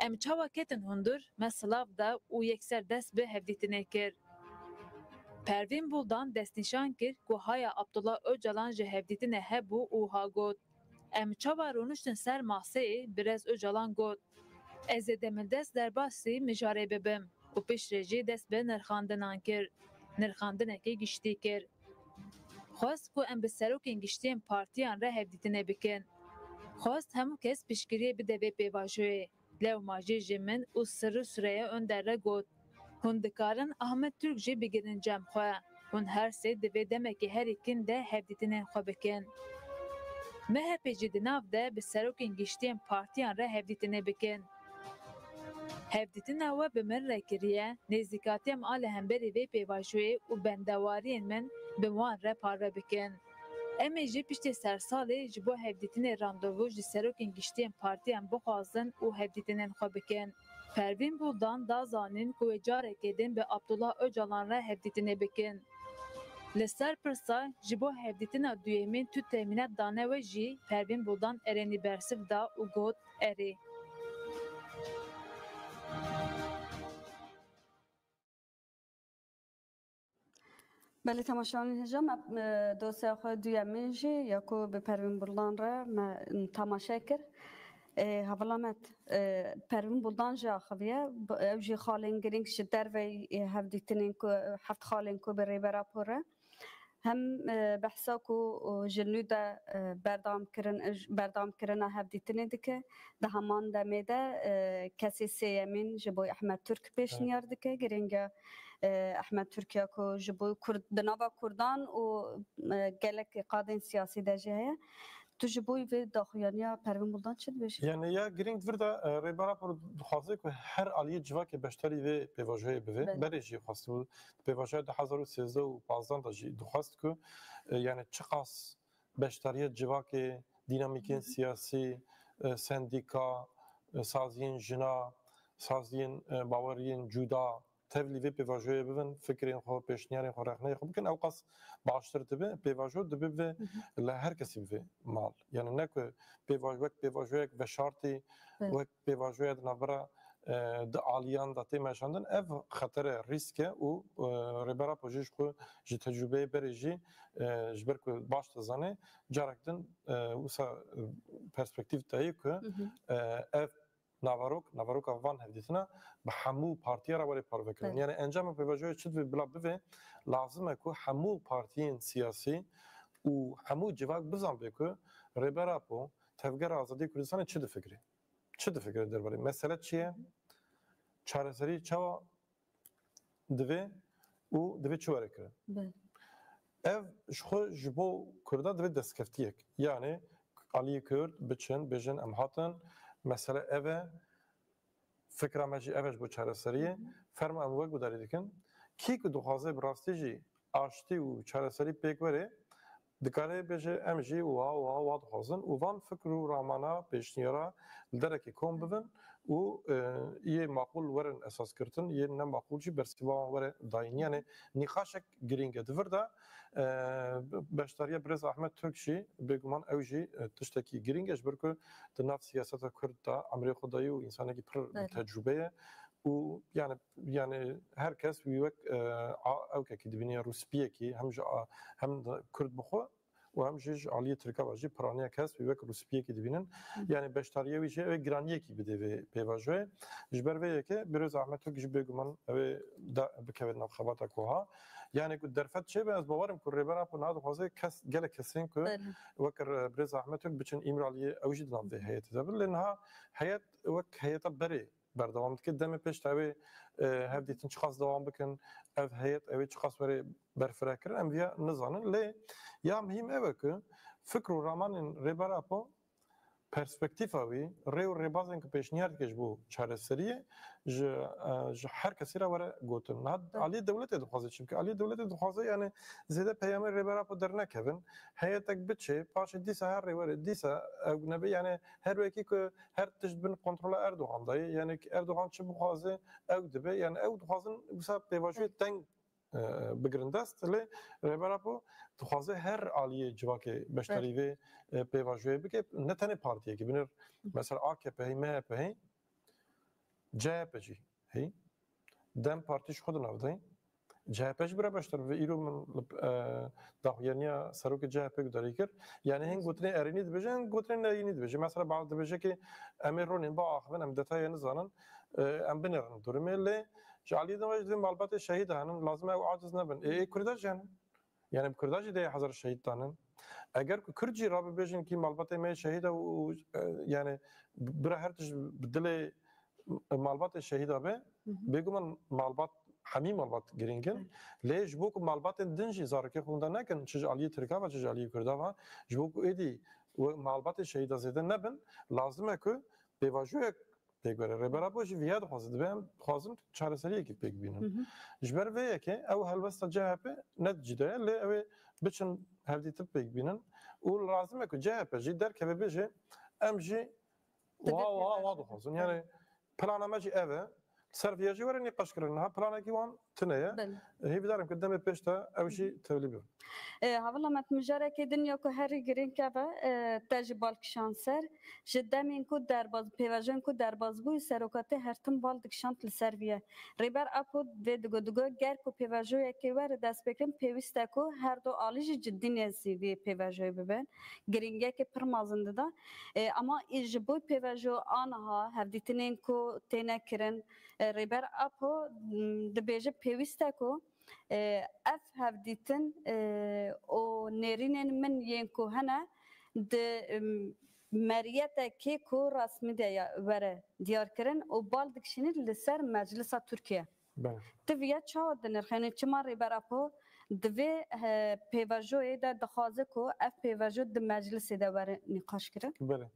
Em çawa ketin hundir, me silav da û yekser dest bi hevdîtinê kir. Pervîn Buldan destnîşan kir ku haya Abdullah Ocalan ji hevdîtinê hebû û wiha got, em çawa rûniştin ser maseyê, birêz Ocalan got, ez ê demildest derbasî mijarê bibim û piştre jî dest bi nirxandinan kir. Nirxandinekê giştî kir. Xwest ku em bi serokên giştiyên partiyan re hevdîtinê bikin. Xwest hemû kes piştgiriyê bide vê pêvajoyê. Lewma jî ji min û Sirri Süreyya Önder re got, hûn dikarin Ahmet Türk jî bigirin cem xwe. Hûn her sê di vê demekê herî kin de hevdîtinên xwe bikin. M H P jî di nav de bi serokên giştiyên partiyan re hevdîtinê bikin. Hevdîtina we bi min re kiriye, nêzîkatiya me a li hemberî vê pêvajoyê û bendewariyên min bi wan re parve bikin. Em ê jî piştî sersalê ji bo hevdîtinê randevu ji serokên giştiyên partiyan bixwazin û hevdîtinên xwe bikin. Pervîn Buldan da zanîn ku wê carekê din bi Abdullah Ocalan re hevdîtinê bikin. Li ser pirsa ji bo hevdîtina duyemîn tu temînat dane we jî Pervîn Buldan erênî bersiv da û got, erê. Belê, temaşevanên hêja me, e, dosya xwe duyemê jî ya ku bi Pervîn Buldan re me temaşe kir. E, Hevila me, e, Pervîn Buldan jî axiviye. B-, ew jî xalên girîng ji dervey, e, hevdîtinên ku, heft xalên ku bi Rêber Apo re hem, e, behsa ku, e, ji nû de, e, berdewam kirin, berdewam kirina hevdîtinê dike. Di heman demê de, e, kesê sêyemîn ji bo Ehmed Turk pêşniyar dike. Girêngiya, e, Ehmed Turk ya ku ji bo Kurd, di nava Kurdan û, e, gelek qadên siyasî de jî heye. Tu ji bo vê daxuyaniya Pervîn Buldan çi dibêjî? Yani ya girîng vir de, e, Rêber Apo dixwaze ku her aliyê civakê beşdarî vê pêvajoyê bibe. Belê. Berê jî xwestibû. Pêvajoya du hezar û sêzdeh û pazdeh de jî dixwest ku, e, yani çiqas beşdariya civakê, dînamîkên siyasî, e, sendîka, e, saziyên jina, saziyên, e, baweriyên cuda, tevlî vê pêvajoyê bibin, fikrên xwe, pêşniyarên xwe, rexneyê xwe bikin, ew qas baştir dibe. Pêvajo dibe bi li her kesî bibe mal. Yani ne ku pêvaj-, wek pêvajoyek veşartî, Evet. wek pêvajoya di navbera, e, di aliyan de tê meşandin, ev xetere, rîsk e û, e, Rêber Apo jî ji xwe, ji tecrûbeyê berê jî, e, ji ber ku baş dizane, carek din, e, wisa, e, perspektîf dayê ku, Hı hı. e, ev naverok, naveroka van hevdîtina bi hemû partiya re were parvekirin. Evet. Yani encama pêvajoyê çi divê bila bibe, lazim e ku hemû partiyên siyasî û hemû civak bizanbe ku Rêber Apo, Tevgera Azadiyê Kurdistanê çi difikire. Çi difikire derbarê? Mesele çi ye? Çareserî çawa divê û divê çi were kirin? Belê. Ev ji xwe ji bo Kurda divê destkeftiyek. Yani aliyê Kurd biçin, bêjin em hatin, mesele ev e, fikra me jî ev e ji bo çareseriyê. Fermo em wek gudarî dikin. Kî ku dixwaze bi rastî jî aştî û çareserî pêk were, dikare bêje, em jî wa, wa, wa dixwazin û van fikr û ramana, pêşniyara li derekê kom bibin û, e, yê maqûl werin esas girtin, yê ne maqûl jî bersiva wan were dayîn. Yani nîqaşek girîng e. Di vir de, e, beşdariya birêz Ahmet Turk jî bêguman ew jî, e, tiştekî girîng e, ji ber ku di nav siyaseta Kurd de emrê xwe dayî û însanekî pir bi Belê. tecrûbe ye û yani, yani her kes wî wek, e, a-, ewkekî dibîne ya rûspiyekî, hem ji a-, hem de Kurd bi xwe û hem jî ji aliyê Tirka ve jî piraniya kes wî wek rûspiyekî dibînin. Hı. Yani beşdariya wî jî ew ê giraniyekî bidê vê pêvajoyê. Ji ber vê yekê birêz Ahmet Turk jî bêguman ew ê da-, bikeve nav xebata ku ha. Yani ku derfet çêbe, ez bawer im ku Rêber Apo niha dixwaze kes, gelek kesên ku Belê. wek re-, birêz Ahmet Turk biçin Îmraliyê, ew jî di nav vê heyetê de bin. Lê niha heyet wek heyeta berê berdewam dike. Demê pêş de ew ê, e, hevdîtin çiqas dewam bikin, ev heyet ew ê çiqas were berfirehkirin, em viya nizanin. Lê ya muhîm ew e ku fikr û ramanên Rêber Apo, perspektîfa wî, rê û rêbazên ku pêşniyar dike ji bo çareseriyê, ji, e, ji her kesî re were gotin. Niha Tabii. aliyê dewletê dixwaze, çimkî aliyê dewletê dixwaze, yani zêde peyamê Rêber Apo dernekevin, heyetek biçe, paşê dîsa her rê were, dîsa ew nebe, yani her wekî ku her tişt bin kontrola Erdogan de ye. Yani Erdogan çi bixwaze, ew dibe. Yani ew dixwazin wisa pêvajoyê Evet. teng, e, bigirin dest. Lê Rêber Apo dixwaze her aliyê civakê beşdarî Evet. vê, e, pêvajoyê bike. Ne tenê partiyekî, binir mesela A K P heyî, M H P heyî, C H P jî heyî. DEM Partî ji xwe di nav de ye. C H P jî bira beşdar bibe. Îro min li, e, daxuyaniya serokê C H P gudarî kir. Yani hên gotinê erênî dibêje, hên gotinê nerênî dibêje. Mesela, ba-, dibêje ki em ê ronên biaxivin, em detayê nizanin, e, em binêrin durumê. Lê ji aliyê din ve jî divê malbatê şehîd henin, lazim e ew aciz nebin. Ê, ê Kurda jî henin. Yani bi Kurda jî deh hezar şehîd danin. Eger ku Kurd jî rabibêjin ki malbatê me şehîd e û, e, yani bira her tişt bi dilê malbatê şehîda be, Hı hı. bêguman malbat, hemî malbat girîng in. Evet. Lê ji bo ku malbatên din jî zarokê xwe winda nekin, çi ji aliyê Tirka ve, çi ji aliyê Kurda ve, ji bo ku êdî we malbatê şehîda zêde nebin, lazim e ku pêvajoyek pêk were. Rêber Apo jî viya dixwaze, dibe em dixwazin çareseriyekê pêk bînin. Hı hı. Ji ber vê yekê ew helwesta C H P ne cîde ye, lê ew ê biçin hevdîtin pêk bînin û lazim e ku C H P jî derkeve bêje, em jî Divê wa, wa, wa pêvajoyek. dixwazin. Yani plana me jî ev e. Ser viya jî were nîqaş kirin. Niha planekî wan tune ye. Hêvîdar im ku demê pêş de ew jî tevlî bibin. E, Hevala me, mijarekê din ya ku herî girîng ev e, e, te ji bal kişand ser. Ji demên ku derbaz, pêvajoyên ku derbaz bû, serokatê her tim bal dikişand li ser vî ye. Rêber Apo vê digo, digo, ger ku pêvajoyekê were dest pê kirin, pêwîst e ku her du alî jî ciddî nêzî vê pêvajoyê bibin. Girîngiyekê pir mezin dida. E, ama î ji bo pêvajo aniha hevdîtinên ku têne kirin, e, Rêber Apo, m, dibêje pêwîst e ku, e, ev hevdîtin, e, û nêrînên min yên ku hene di, m, meriyetekê ku resmî de ye were diyar kirin û bal dikişînî li ser Meclisa Tirkiye. Belê. Tu viya çawa dinirxînî? Çima Rêber Apo di vê, e, pêvajoyê de dixwaze ku ev pêvajo di meclisê de were nîqaş kirin? Belê.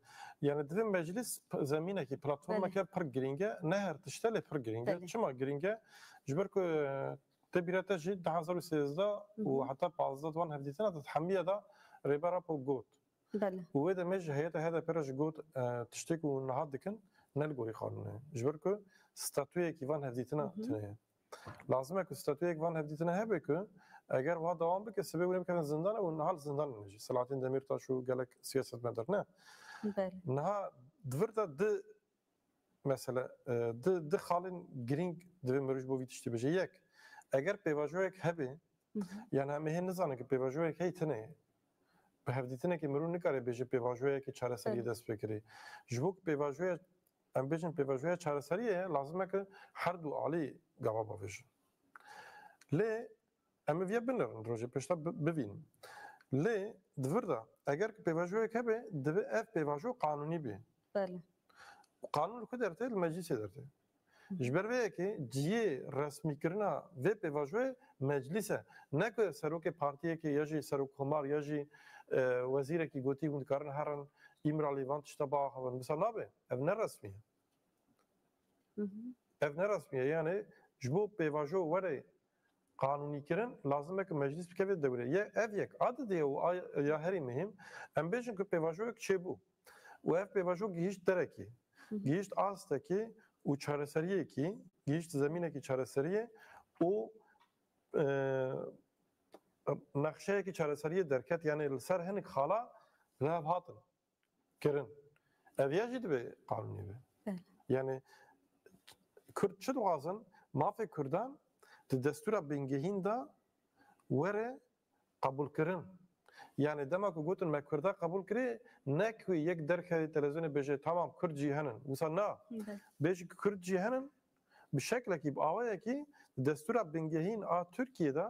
Yani divê meclis p-, zemînekî, platformeke Belê. pir girîng e, ne her tişt e lê pir girîng e. Belê. Çima girîng e? Ji ber ku, e, te bîra te jî du hezar û sêzdeh û Hı hı. heta pazdeh di wan hevdîtina de hemiye de Rêber Apo got. Belê. Û wê demê ji heyeta H D P re jî got, e, tiştê ku niha dikin ne li gorî qanûnê. Ji ber ku statuyekî van hevdîtina Hı hı. tune ye. Lazim e ku statuyek van hevdîtina hebe ku eger wiha dewam bike, sibê hûn ê bikevin zindan û niha li zindan ne jî. Selahattin Demirtaş û gelek siyasetmedar ne. Belê. Niha di vir de di mesele, e, di, di xalên girîng divê mirov ji bo vî tiştî bêje. Yek, eger pêvajoyek hebe, Hı hı. yani em ê hê nizanin ku pêvajoyek heye tune ye. Bi hevdîtinekê mirov nikare bêje pêvajoyekê çareseriyê Belê. dest pê kirê. Ji bo ku pêvajoya, em bêjin pêvajoya çareseriyê ye, lazim e ku her du alî gava bavêjin. Lê em ê viya binêrin, rojê pêşta bi-, bivînin. Lê di vir de eger ku pêvajoyek hebe, divê ev pêvajo qanûnî bê. Belê. Û qanûn li ku dertê? Li meclîsê dertê. Hı hı. Ji ber vê yekê cihê resmîkirina vê pêvajoyê meclîs e. Ne ku serokê partiyekê ya jî serokkomar ya jî, e, wezîrekî gotî hûn dikarin herin Îmralî van tişta biaxivin. Wisa nabe. Ev ne resmî ye. Hı hı. Ev ne resmî ye. Yani ji bo pêvajo were qanûnîkirin lazim e ku meclîs bikeve dewrê. Ye ev yek. A didê û a, ya herî muhîm, em bêjin ku pêvajoyek çêbû. Û ev pêvajo gihîşt derekî. Hı hı. Gihîşt astekî û çareseriyekî, gihîşt zemînekî çareseriyê û, e, nexşeyekî çareseriyê derket, yani li ser hinek xala revhatin kirin. Ev ya jî divê qanûnî be. Belê. Yani Kurd çi dixwazin? Mafê Kurdan di destûra bingehîn de were qebûlkirin. Yani dema ku gotin me Kurda qebûl kirê, ne ku yek derkevê televizyonê bêje, tamam, Kurd jî henin. Wisa na. Belê. Bêjî ku Kurd jî henin, bi şeklekî, bi awayekî di destûra bingehîn a Tirkiyê de,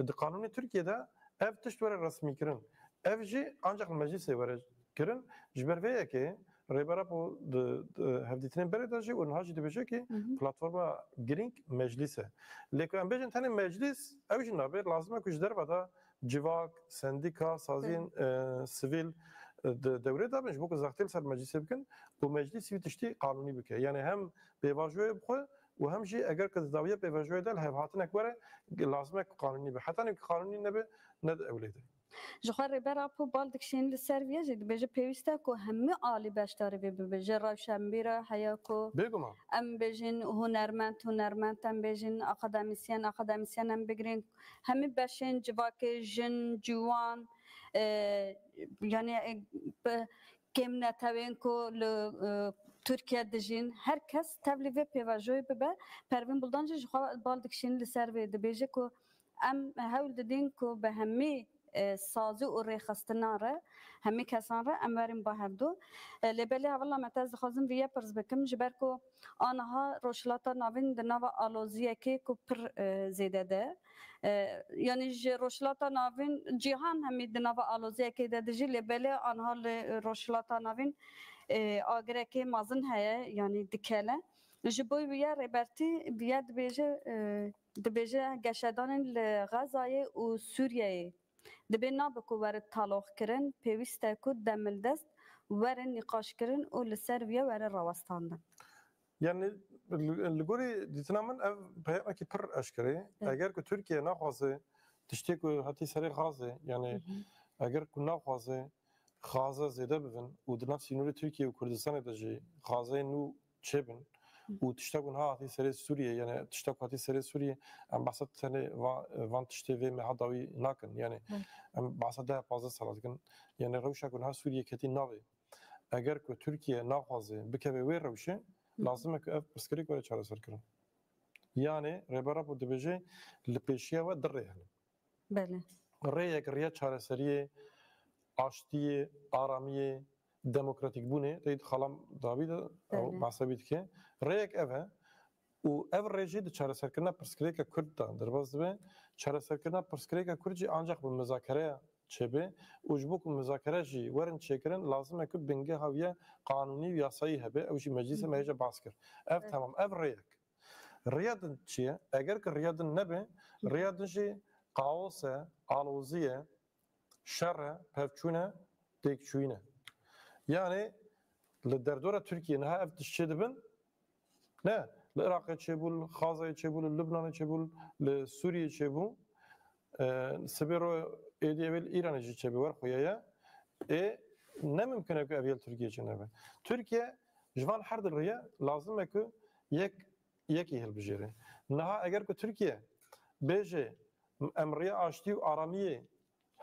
di qanûnê Tirkiyê de ev tişt were resmîkirin. Ev jî ancak li meclîsê were kirin. Ji ber vê yekê Rêber Apo di, di hevdîtinên berê de jî û niha jî dibêje ku Hı hı. platforma girîng meclîs e. Lê ku em bêjin tenê meclîs, ew jî nabe, lazim e ku ji derve de civak, sendîka, saziyên, Hı. e, sivîl, e, di dewrê de bin, ji bo ku zextê li ser meclîsê bikin û meclîs wî tiştî qanûnî bike. Yani hem pêvajoyê bi xwe û hem jî eger ku di dawiya pêvajoyê de li hevhatinek were, lazim e ku qanûnî be. Hetanî ku qanûnî nebe, ne di ewlê de. Ji xwe Rêber Apo bal dikişîn li ser vê jî dibêje pêwîst e ku hemû alî beşdarî vê bibe. Ji rewşenbîra heya ku Bêguman. em bêjin hunermend, hunermend em bêjin, akademîsyen, akademîsyen em bigrin. Hemî beşên civakê, jin, ciwan, e, yani, e, bi kêmnetewên ku li, e, Tirkiye dijîn, her kes tevlî vê pêvajoyê bibe. Pervîn Buldan jî ji xwe bal dikişîn li ser vê dibêje ku em hewl didin ku bi hemî, e, sazî û rêxistinan re, hemî kesan re em werin ba hevdu. E, lê belê hevala me te ez dixwazim vîye pirs bikim, ji ber ku aniha Rojhilata Navîn di nava aloziyekê ku pir, e, zêde de. E, yanî ji Rojhilata Navîn, cîhan hemî di nava aloziyekê de dijî, lê belê aniha li Rojhilata Navîn, e, agirekê mezin heye, yanî dikele. Ji bo wî ya Rêbertî vîye dibêje, e, dibêje geşedanên li Xezayê û Sûriyeyê dibê nabe ku were taloqkirin, pêwîst e ku demildest were nîqaşkirin û li ser vîye were rawestandin. Yani li, li gorî dîtina min ev peyamekî pir eşkere ye. Evet. Eger ku Tirkiye naxwaze tiştê ku hatî serê Xazê, yani Hı hı. eger ku naxwaze Xaze zêde bibin û di nav sînorê Tirkiye û Kurdistanê de jî Xazeyên nû çêbin û tişta ku niha hatî serê Sûriyê, yani tişta ku hatî serê Sûriyê, em behsa tenê va-, van tiştê vê meha dawî nakin. Yani Belê. Em behsa deh pazdeh sala dikin. Yani rewşa ku niha Sûriyê ketî navê. Eger ku Tirkiye naxwaze bikeve wê rewşê, Hı hı. lazim e ku ev pirsgirêk were çareserkirin. Yani Rêber Apo dibêje li pêşiya we du rê hene. Belê. Rêyek rêya çareseriyê, aştiyê, aramiyê, demokratîkbûnê, teyî xalam dawî de ew Belê. behsa wî dike. Rêyek ev e û ev rê jî di çareserkirina pirsgirêka Kurd de derbas dibe. Çareserkirina pirsgirêka Kurd jî ancaq bi muzakereya çêbe û ji bo ku muzakere jî werin çêkirin, lazim e ku bingeha wî ye qanûnî û yasayî hebe, ew jî meclîsê me hêja bas kir. Ev Evet. temam, ev rêyek. Rêya din çi ye? Eger ku rêya din nebe, rêya din jî kaos e, alozî ye, şer e, pevçûn e, têkçûyîn e. Yani li derdora Tirkiye niha ev tişt çêdibin, ne, li Iraqê çêbû, li Xazayê çêbû, li Lubnanê çêbû, li Sûriyê çêbû, e, sibê ro êdî ew ê li Îranê jî çêbe, wer xuya ye. Ê, ne mimkun e ku ev yê li Tirkiye çênebe. Tirkiye ji van her du rêya lazim e ku yek, yekî hilbijêre. Niha eger ku Tirkiye bêje, em rêya aştî û aramiyê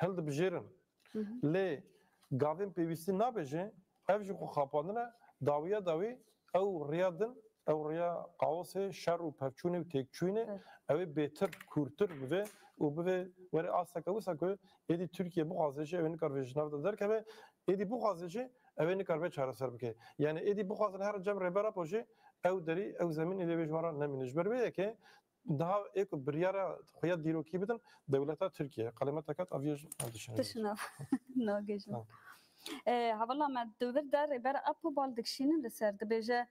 hildibijêrin. Hı hı. Lê gavên pêwîstî nabêje, ev ji xwe xapandin e, dawiya dawî ew rêya din, ew rêya kaosê, şer û pevçûnê û têkçûyînê, Evet. ew ê bêtir, kûrtir bibe û bibe were asteke wisa ku êdî Tirkiye bixwaze jî ew ê nikar vê ji nav de derkeve, êdî bixwaze jî ew ê nikar vê çareser bike. Yani êdî bixwazin herin cem Rêber Apo jî ew derî, ew zemîn êdî vê ji wan re nemîne. Ji ber vê yekê Daha ê ku biryara xuya dîrokî bidin, dewleta Tirkiye. Qelêma te ket, aviye ji dişinê. Dişina nagêjin. Ha. E, hevala me di vir de Rêber Apo bal dikişînin li ser, dibêje,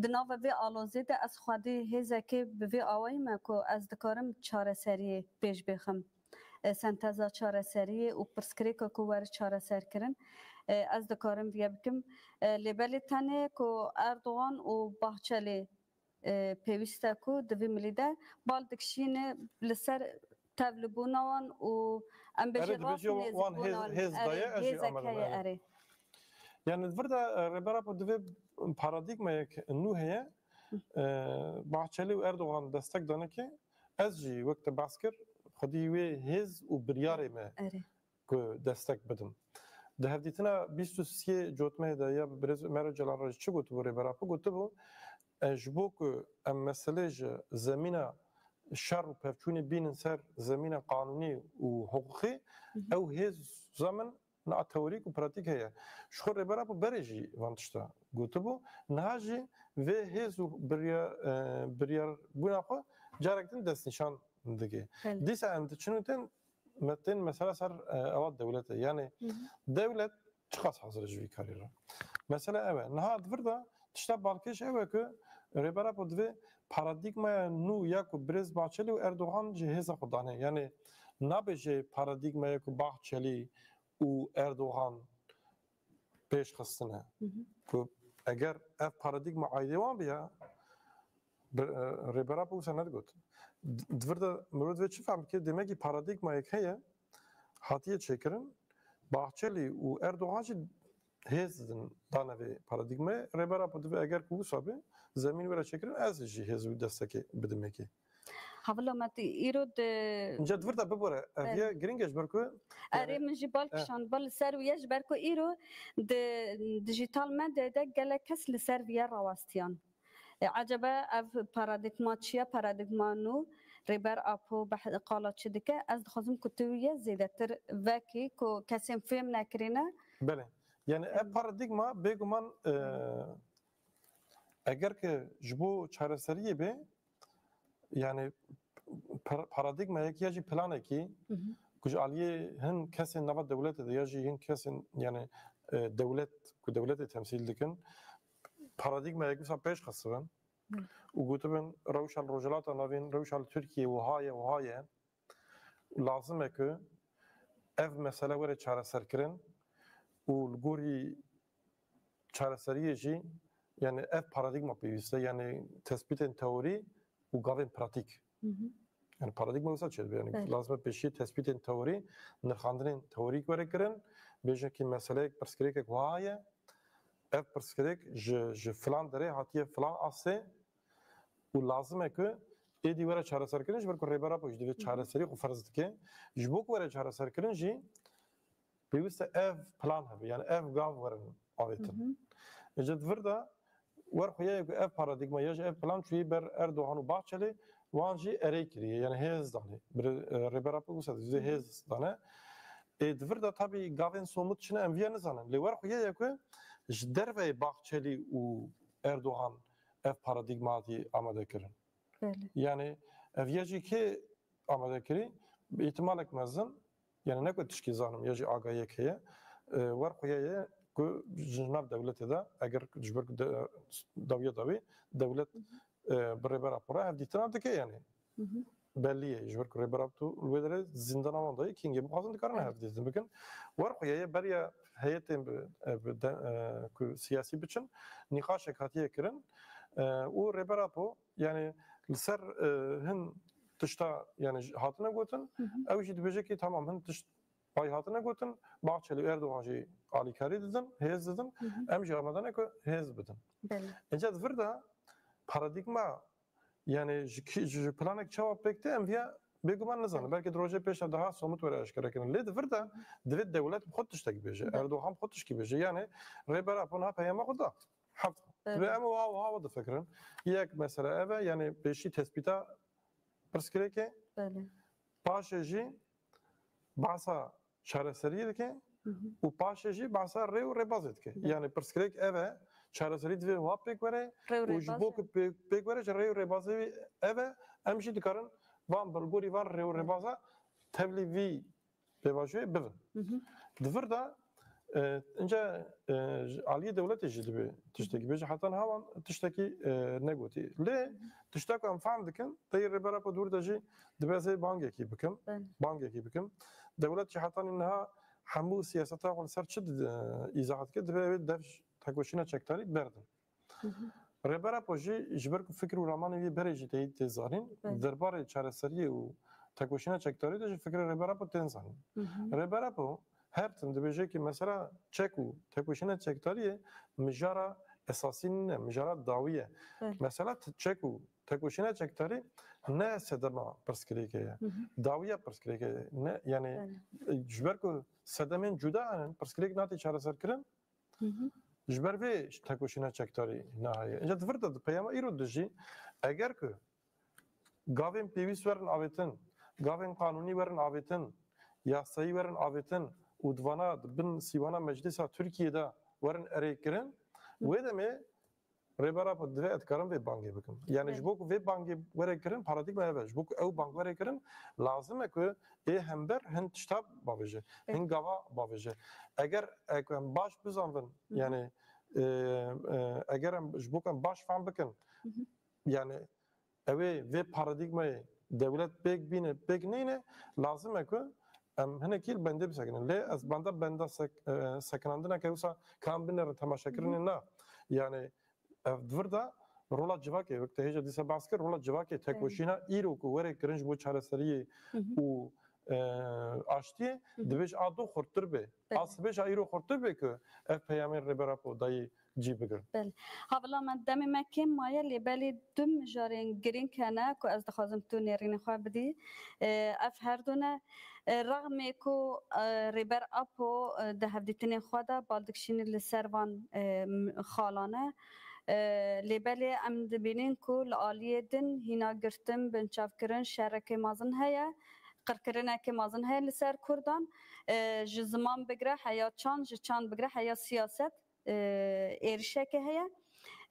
di nava vê alozê de ez xwedî hêzekê bi vê awayî me ku ez dikarim çareseriyê pêş bêxim. E, senteza çareseriyê û pirsgirêka ku were çareserkirin, e, ez dikarim viye bikim. E, lê belê tenê ku Erdogan û Bahçelî e, pêwîst e ku di vî milî de bal dikişîne li ser tevlibûna wan û em Erê, bêjin dibêje rast wan hêz, nêzikbûna wan. Hêz Erê, daye, ez jî hêzek amadim, heye, erê. Erê. Yani di vir de, e, Rêber Apo divê paradîgmayek nû heye, Hı. e, Bahçeli û Erdogan destek dane ki ez jî wek te behs kir, xwedî wê hêz û biryarê me Erê. ku destek bidin. Di hevdîtina bîst û sê cotmehê de ya birêz Ömer Öcalan re çi gotibû Rêber Apo? Gotibû, e, ji bo ku em meselê ji zemîna şer û pevçûnê bînin ser zemîna qanûnî û hiqûqî, Hı hı. ew hêza min na teorîk û pratîk heye. Ji xwe Rêber Apo berê jî van tişta gotibû. Niha jî vê hêz û birya-, e, biryarbûna xwe carek din destnîşan dike. Belê. Dîsa em diçin û tên me-, tên mesela ser, e, ewa dewletê. Yani Hı hı. dewlet çiqas hazir e ji vî karî re? Mesela ew e. Niha di vir de tişta balkêş ew e ku Rêber Apo divê paradîgmaya nû ya ku birêz Bahçeli û Erdogan ji hêza xwe dane. Yani nabêje paradîgmaya ku Bahçeli û Erdogan pêş xistine. Hı hı. Ku eger ev paradîgma aydê wan biya, bi-, e, Rêber Apo wisa nedigot. D-, di vir de mirov divê çi fehm bike? Demekî paradîgmayek heye, hatiye çêkirin. Bahçeli û Erdogan jî hêz din dane vê paradîgmayê. Rêber Apo divê eger ku wisa be, zemîn were çêkirin, ez jî hêz û destekê bidim yekê. Havila me tu îro di Ince di vir de bibore, ev Belê. ye giring e ji ber ku, Erê yani, min jî bal eh. kişand, bal li ser wî ye ji ber ku îro di dijîtal medyayê de gelek kes li ser vî ye rawastiyan. E, ecebe ev paradîgma çi ye? Paradîgma nû Rêber Apo beh-, qala çi dike? Ez dixwazim ku tu wî ye zêdetir vekî ku kesên fêm nekirîne. Belê. Yani ev Em. paradîgma bêguman, e, eger ki ji bo çareseriyê be, yani par-, paradîgmayek ya jî planekî Hı hı. ku ji aliyê hin kesên nava dewletê de ya jî hin kesên, yani, e, dewlet, ku dewletê temsîl dikin, paradîgmayek wisa pêş xistibin Hı. û gotibin rewşa li Rojhilata Navîn, rewşa li Tirkiye wiha ye, wiha ye. Lazim e ku ev mesele were çareserkirin û li gorî çareseriyê jî, yani ev paradîgma pêwîst e, yani tespîtên teorî û gavên pratîk. Hı hı. Yani paradîgma wisa çêdibe, yani Belê. lazim e pêşî tespîtên teorî, nirxandinên teorîk were kirin, bêjin ki meseleyek, pirsgirêkek wiha ye, ev pirsgirêk ji, ji filan derê hatiye, filan astê, Û lazim e ku êdî were çareserkirin, ji ber ku Rêber Apo jî divê çareserî xwe ferz dike. Ji bo ku were çareserkirin jî pêwîst e ev plan hebe, yani ev gav werin avêtin. Îca di vir de wer xuya ye ku ev paradîgma ya jî ev plan çûyî ber Erdogan û Bahçelî, wan jî erê kiriye, yani hêz danê. Bir, e, Rêber Apo wisa divê hêz dane. Ê, di vir de tabî gavên somut çi ne em viya nizanin. Lê wer xuya ye ku ji derveyê Bahçelî û Erdogan ev paradîgma hatî amade kirin. Belê. Yani ev ya jî kê amade kirî? Bi îhtimalek mezin, yani ne ku tişkî zanim ya jî agahiyek heye, e, wer xuya ye ku ji nav dewletê de, eger ji ber ku de, dawiya dawî dewlet, e, bi Rêber Apo re hevdîtina dike, yani bellî ye, ji ber ku Rêber Apo li wê derê zîndana wan dayî, kîngê bixwazin dikarin hevdîtin bikin. Wer xuya ye beriya heyetên bi, e, bi de, e, ku siyasî biçin, nîqaşek hatiye kirin, e, û Rêber Apo, yani li ser, e, hin tişta, yani, j-, hatine gotin, ew jî dibêje ki tamam, hin tişt pay hatine gotin, Bahçeli û Erdogan jî alîkarî didin, hêz didin, em jî amade ne ku hêz bidin. Belê. Înca di vir de paradîgma, yani ji ki-, ji planek çawa pêk tê, em viya bêguman nizanin. Belkî di rojê pêş de daha somut were eşkere kirin. Lê di vir de divê dewlet bi xwe tiştek bêje. Belê. Erdogan bi xwe tişkî bêje. Yani Rêber Apo niha peyama xwe da. Heft. Belê. Ve em û aw hawa difikirin. Yek mesele ev e, yani pêşî tespîta pirsgirêkê. Belê. Paşê jî bahsa çareseriyê dike û paşê jî bahsa rê û rêbazê dike. Belê. Yani pirsgirêk ev e, çareserî divê wiha pêk were û ji bo ku pê-, pêk were ji rê û rêbazê wî ev e, em jî dikarin van bilgorî van rê û rêbaza tevlî vî pêvajoyê bibin. Di vir de, e, ince, e, ji aliyê dewletê jî dibê tiştekî bêje. Heta niha wan tiştekî, e, negotî. Lê tişta ku em fehm dikin, teyê Rêber Apo di wir de jî dibe ez ê bangekî bikim. Belê. Bangekî bikim. Dewlet jî heta niha hemû siyaseta xwe li ser çi di-, îzah dike? Dibe ew ê dev tekoşîna çekdarî berdin. Rêber Apo jî ji ber ku fikir û ramanê wî berê jî tê, tê zanîn, derbarê çareseriyê û tekoşîna çekdarî de jî fikirê Rêber Apo tên zanîn. Rêber Apo her tim dibêje ki mesela çek û tekoşîna çekdariyê mijara esasî nîne, mijara dawî ye. Mesela t-, çek û tekoşîna çekdarî ne sedema pirsgirêkê ye. Dawiya pirsgirêkê ye. Ne, yani, e, ji ber ku sedemên cuda henin, pirsgirêk nate çareserkirin, Ji ber vê tekoşîna çekdarî naheye. Înca di vir de di peyama îro de jî, eger ku gavên pêwîst werin avêtin, gavên qanûnî werin avêtin, yasayî werin avêtin û di vana, di bin sîwana Meclisa Tirkiyê de werin erêkirin, wê demê Rêber Apo divê ez dikarim vê bangê bikim. Yani ji bo ku vê bangê were kirin, paradîgma ev e. Ji bo ku ew bang were kirin, lazim e ku ê hember hin tişta bavêje, hin gava bavêje. Eger, e, ku em baş bizanvin, yani, e, e, eger em ji bo ku em baş fehm bikin, yani ew ê vê paradîgmayê dewlet pêk bîne, pêk neyne, lazim e ku em hinekî li bendê bisekinin. Lê ez benda, benda sek-, e, sekinandineke wisa kan binêrin temaşekirinê na. Yani ev di vir de rola civakê, wek te hêja dîsa behs kir, rola civakê, tekoşîna îro ku were kirin ji bo çareseriyê û, e, aştiyê, divê ji a do xurttir be. A sibê ji a îro xurttir be ku ev peyamên Rêber Apo dayî cî bigirin. Belê. Havila me demê me kêm maye, lê belê du mijarên girîng hene ku ez dixwazim tu nêrînê xwe bidî. E, ev her du ne. E, rexmê ku, e, Rêber Apo, e, di hevdîtinên xwe de bal dikişîne li ser van, e, m-, xalan e. E, lê belê em dibînin ku li aliyê din hîna girtin, binçavkirin, şerekê mezin heye, qirkirinekê mezin heye li ser Kurdan. E, ji ziman bigire heya çand, ji çand bigire heya siyaset, e, êrişeke heye.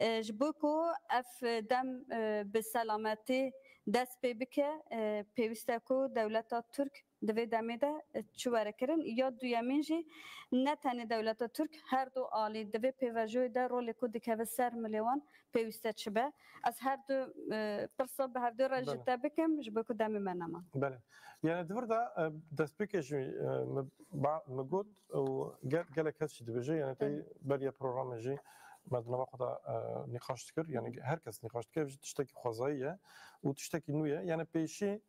E, ji bo ku ev dem, e, bi selametî dest pê bike, e, pêwîst e ku dewleta Tirk di vê demê de, e, çi were kirin. Ya duyemîn jî ne tenê dewleta Tirk, her du alî di vê pêvajoyê de rolê ku dikeve ser milê wan pêwîst e çi be. Ez her du, e, pirsa bi hev du re ji te bikim, ji bo ku demê me nema. Belê. Yani di vir de, e, destpêkê jî, e, min ba-, min got û gel-, gelek kes jî dibêje, yani tey beriya programê jî me di nava xwe de, e, nîqaş dikir, yani her kes nîqaş dikir, ev jî tiştekî xwezayî ye û tiştekî nû ye. Yani pêşî,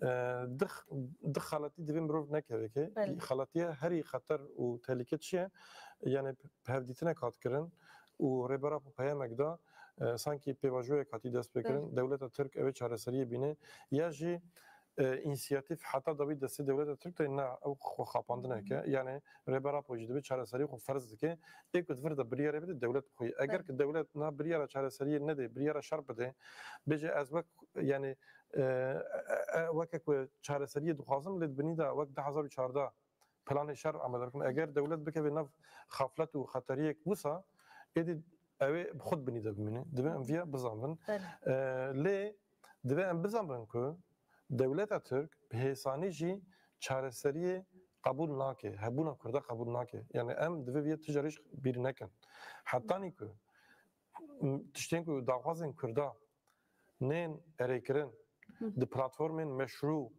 e, di x-, di xeletî divê mirov nekeve ke. Belê. Xeletiye herî xeter û tehlike çi ye? Yani hevdîtinek hat kirin û Rêber Apo peyamek da, e, sankî pêvajoyek hatî dest pê kirin, dewleta Tirk ew ê çareseriyê bîne, ya jî, e, însiyatîf heta dawî destê dewleta Tirk de ne, ew xwe xapandineke. Yani Rêber Apo jî dibe çareserî xwe ferz dike. Ê ku di vir de biryarê bide, dewlet bi xwe ye. Eger ki dewlet na biryara çareseriyê nede, biryara şer bide, bêje ez wek, yani, e, e, e, weke ku çareseriyê dixwazim, lê di binî de wek du hezar û çardeh planê şer amade bikin. Eger dewlet bikeve nav xaflet û xeteriyek wisa, êdî ew ê bi xwe di binî de bimîne. Dibe em viya bizanbin. Belê. E, lê dibe em bizanbin ku dewleta Tirk bi hêsanî jî çareseriyê qebûl nake, hebûna Kurda qebûl nake. Yani em divê viya tu carî jî bîr nekin. Hetanî ku, m, tiştên ku daxwazên Kurda nên erêkirin, di platformên meşrû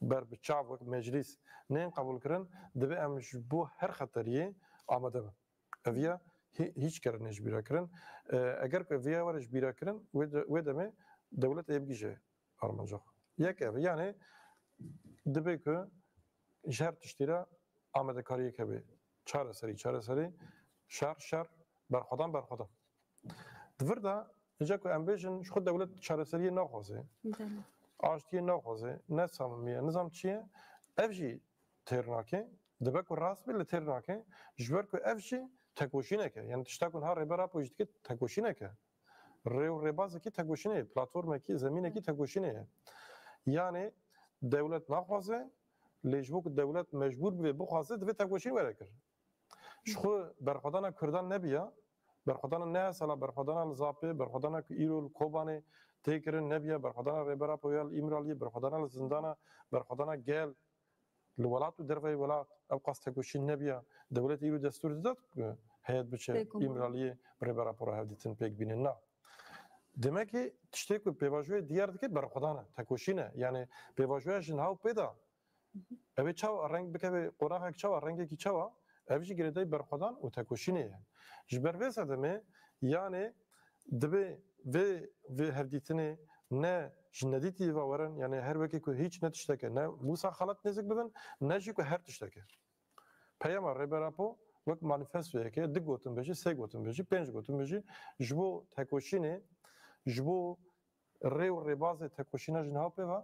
ber bi çav wek meclîs nên qebûlkirin, divê em ji bo her xeteriyê amade bin. Ev ya hî-, hîç kere nêjibîra kirin. E, eger ku ev ya were jibîra kirin, wê de-, wê demê dewlet ê bigihîje armanca xwe. Yek ev e. Yani dibe ku ji her tiştî re amadekariyek hebe. Çareserî, çareserî, şer, şer, berxwedan, berxwedan. Di vir de, îca ku em bêjin, ji xwe dewlet çareseriyê naxwaze, Belê. aştiyê naxwaze, ne samimî ye, nizam çi ye, ev jî têr nake. Dibe ku rast bê, lê têr nake, ji ber ku ev jî tekoşînek e. Yani tişta ku niha Rêber Apo jî dike tekoşînek e. Rê û rêbazekî tekoşînê ye, platformekî, zemînekî tekoşînê ye. Yani dewlet naxwaze, lê ji bo ku dewlet mecbûr bibe bixwaze, divê tekoşîn were kir. Ji xwe berxwedana Kurdan nebiya, berxwedana ne sala berxwedana li Zapê, berxwedana ku îro li Kobanê tê kirin nebiya, berxwedana Rêber Apo ya li Îmraliyê, berxwedana li zindana, berxwedana gel li welat û derveyî welat, ew qas tekoşîn nebiya. Dewlet îro destûr dida ku heyet biçe Pêk û Îmraliyê bi Rêber Apo re hevdîtin pêk bînin. Na. Demek ki tiştê ku pêvajoyê diyar dike berxwedan e, tekoşîn e. Yani pêvajoya ji niha û pê de ew ê çawa reng bikeve, qonaxek çawa, rengekî çawa, ev jî girêdayî berxwedan û tekoşînê ye. Ji ber vê sedemê, yani, divê vê, vê hevdîtinê ne ji nedîtî ve werin, yani her wekî ku hîç ne tişteke, ne wisa xelet nêzik bibin, ne jî ku her tişteke. Peyama Rêber Apo wek manîfestoyeke, du gotin bêjî, sê gotin bêjî, pênc gotin bêjî, ji bo tekoşînê, ji bo rê û rêbazê tekoşîna ji niha pê ve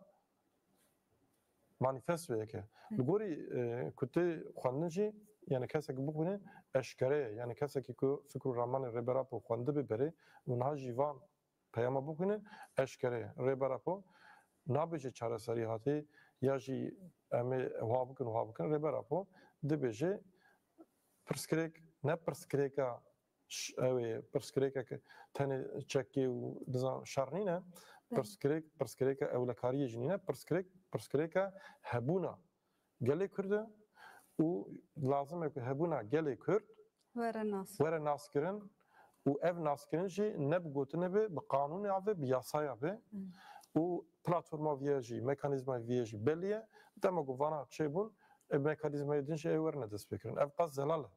manîfestoyeke. Li gorî, e, ku tê xwendin jî, yani kesekî bixwîne eşkere ye. Yani kesekî ku fikr û ramanê Rêber Apo xwendibe berê û niha jî van peyama bixwîne eşkere ye. Rêber Apo nabêje çareserî hatî ya jî em ê wiha bikin, wiha bikin. Rêber Apo dibêje pirsgirêk, ne pirsgirêka ş-, ew ê pirsgirêkek tenê çekê û nizam şer nîne. Belê. Pirsgirêk, pirsgirêka ewlekariyê jî nîne. Pirsgirêk, pirsgirêka hebûna gelê Kurd e û lazim e ku hebûna gelê Kurd Were nas. were naskirin û ev naskirin jî ne bi gotinê be, bi qanûnê be, bi yasaya be. Hmm. Û platforma viya jî, mekanîzma viya jî belî ye. Dema ku vana çêbûn, e, mekanîzmayê din jî ê werine destpêkirin. Ev qas zelal e.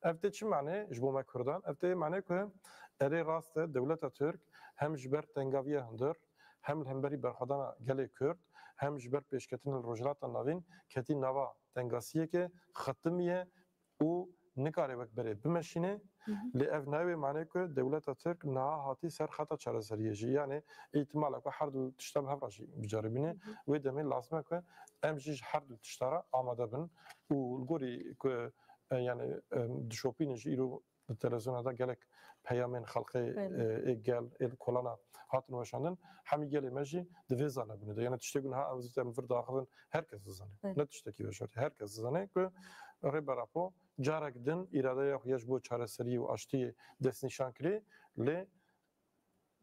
Ev tê çi mane ji bo me Kurdan? Ev tê mane ku erê rast e, dewleta Tirk hem ji ber tengaviya hundir, hem li hemberî berxwedana gelê Kurd, hem ji ber pêşketinê li Rojhilata Navîn ketî nava tengasiyeke xetimiye û nikare wek berê bimeşîne. Hı hı. Lê ev nayê wê mane ku dewleta Tirk niha hatî ser xeta çareseriyê jî. Yani îhtimala ku her du tişta bi hev re jî bicaribîne. Hı hı. Wê demê lazim e ku em jî ji her du tişta re amade bin û li gorî ku, e, yani, e, dişopînin jî îro di televizyona de gelek peyamên xelkê, Belê. e, ê gel, ê li kolana hatin weşandin, hemî gelê me jî di vê zanebûnê de. Yani tiştê ku niha em, em vir daxivin, her kes dizane. Belê. Ne tiştekî veşartî, her kes dizane ku Rêber Apo carek din îradeya xwe ya ji bo çareseriyê û aştiyê destnîşan kirî, lê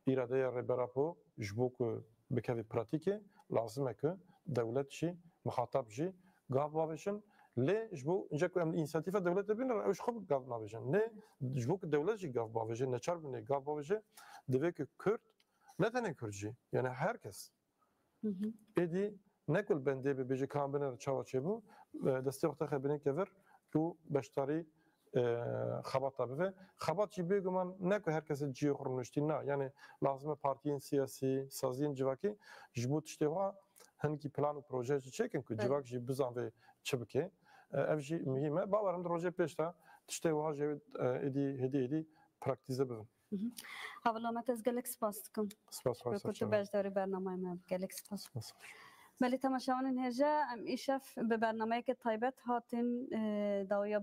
îradeya Rêber Apo ji bo ku bikeve pratîkê, lazim e ku dewlet jî, muxatab jî gav bavêjin. Lê ji bo, înca ku em li însiyatîfa dewletê bînin, ew ji xwe gav navêjin. Lê ji bo ku dewlet jî gav bavêje, neçar bine gav bavêje, divê ku Kurd, ne tenê Kurd jî, yani her kes, Hı hı. êdî ne ku li bendê be, bêje ka em bine çawa çêbû, e, destê xwe texe binê kevir û beşdarî, e, xebata bibe. Xebat jî bêguman ne ku her kesê cihê xwe rûniştî, na. Yani lazim e partiyên siyasî, saziyên civakî ji bo tiştê wa hinkî plan û proje jî çêkin ku Belê. civak jî bizanve çi bike. E, ev jî muhîm e. Bawer im di rojê pêş de tiştê wiha jî, e, êdî, hêdî hêdî praktîze bibin. Hevalê me, ez gelek spas dikim. Spas Ku tu beşdarî bernameyê me, gelek spas. Spas. Belê, temaşevanên hêja, em îşev bi bernameyeke taybet hatin, e, dawiya